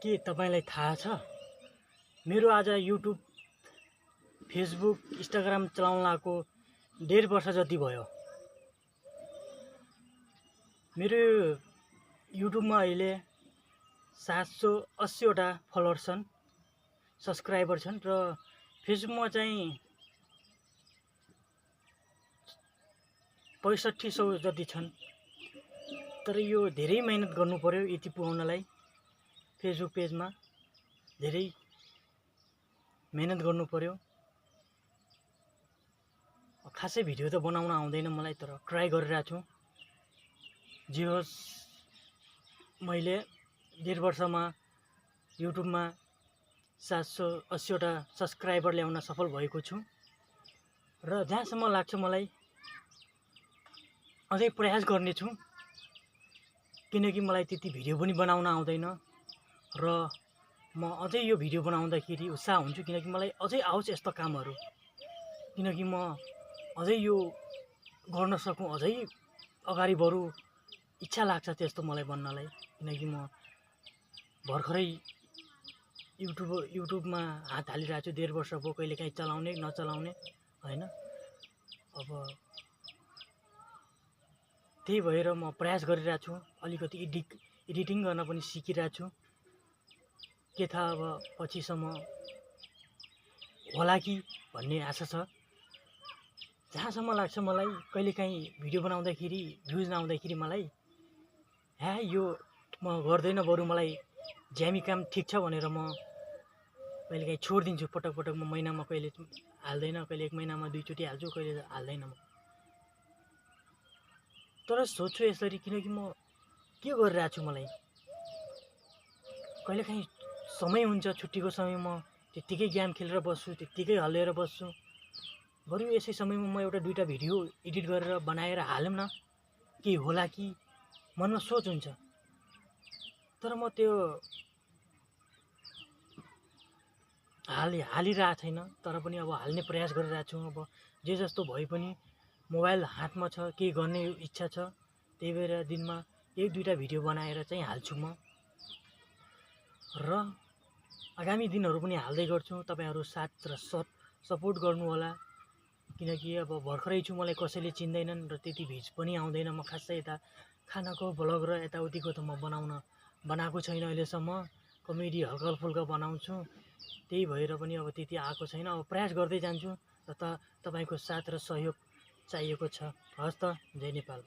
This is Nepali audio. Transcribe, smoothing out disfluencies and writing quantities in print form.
के तपाईलाई थाहा छ मेरो आज युट्युब फेसबुक इन्स्टाग्राम चलाउन लागेको 1.5 वर्ष जति भयो। मेरो युट्युबमा अहिले 780 वटा फलोअर्स छन्, सब्स्क्राइबर छन् र फेसबुकमा चाहिँ 6500 जति छन्। तर यो धेरै मेहनत गर्नु पर्यो यति पुगाउनलाई। फेसबुक पेजमा धेरै मेहनत गर्नु पर्यो। खासै भिडियो त बनाउन आउँदैन मलाई, तर ट्राई गरिरहेको छु। जे होस्, मैले 1.5 वर्षमा युट्युबमा 780 वटा सब्स्क्राइबर ल्याउन सफल भएको छु र जहाँसम्म लाग्छ मलाई अझै प्रयास गर्नेछु, किनकि मलाई त्यति भिडियो पनि बनाउन आउँदैन र म अझै यो भिडियो बनाउँदाखेरि उत्साह हुन्छु, किनकि मलाई अझै आओस् यस्तो कामहरू, किनकि म अझै यो गर्न सकूँ, अझै अगाडि बढु इच्छा लाग्छ त्यस्तो मलाई बन्नलाई। किनकि म भर्खरै युट्युबमा हात हालिरहेको छु। 1.5 वर्ष भयो, कहिलेकाहीँ चलाउने नचलाउने हैन। अब त्यही भएर म प्रयास गरिरहेको छु। अलिकति एडिटिङ गर्न पनि सिकिरहेको छु। के थाहा अब पछिसम्म होला कि भन्ने आशा छ। जहाँसम्म लाग्छ मलाई, कहिलेकाहीँ भिडियो बनाउँदाखेरि भ्युज नआउँदाखेरि मलाई यो म गर्दैन, बरु मलाई ज्यामी काम ठिक छ भनेर म कहिलेकाहीँ छोडिदिन्छु। पटक पटक म महिनामा कहिले हाल्दैन, कहिले 1 महिनामा 2 चोटि हाल्छु, कहिले हाल्दैन म। तर सोच्छु यसरी, किनकि म के गरिरहेको छु, मलाई कहिलेकाहीँ समय हुन्छ, छुट्टीको समय म त्यत्तिकै गेम खेलेर बस्छु, त्यत्तिकै हल्लिएर बस्छु। बरु यसै समयमा म एउटा 2टा भिडियो एडिट गरेर बनाएर हालौँ न, के होला कि मनमा सोच हुन्छ। तर म त्यो हालिरहेको छैन। तर पनि अब हाल्ने प्रयास गरिरहेको छु। अब जे जस्तो भए पनि मोबाइल हातमा छ, केही गर्ने इच्छा छ, त्यही भएर दिनमा 1-2टा भिडियो बनाएर चाहिँ हाल्छु म। र आगामी दिनहरू पनि हाल्दै गर्छु। तपाईहरु साथ र सपोर्ट गर्नु होला, किनकि अब भर्खरै छु, मलाई कसैले चिन्दैनन् र त्यति भिज पनि आउँदैन। म खासै यता खानाको भ्लग र यताउतिको त म बनाएको छैन अहिलेसम्म। कमेडी हल्का फुल्का बनाउँछु, त्यही भएर पनि अब त्यति आएको छैन। अब प्रयास गर्दै जान्छु र तपाईको साथ र सहयोग चाहिएको छ। हस् त, जय नेपाल।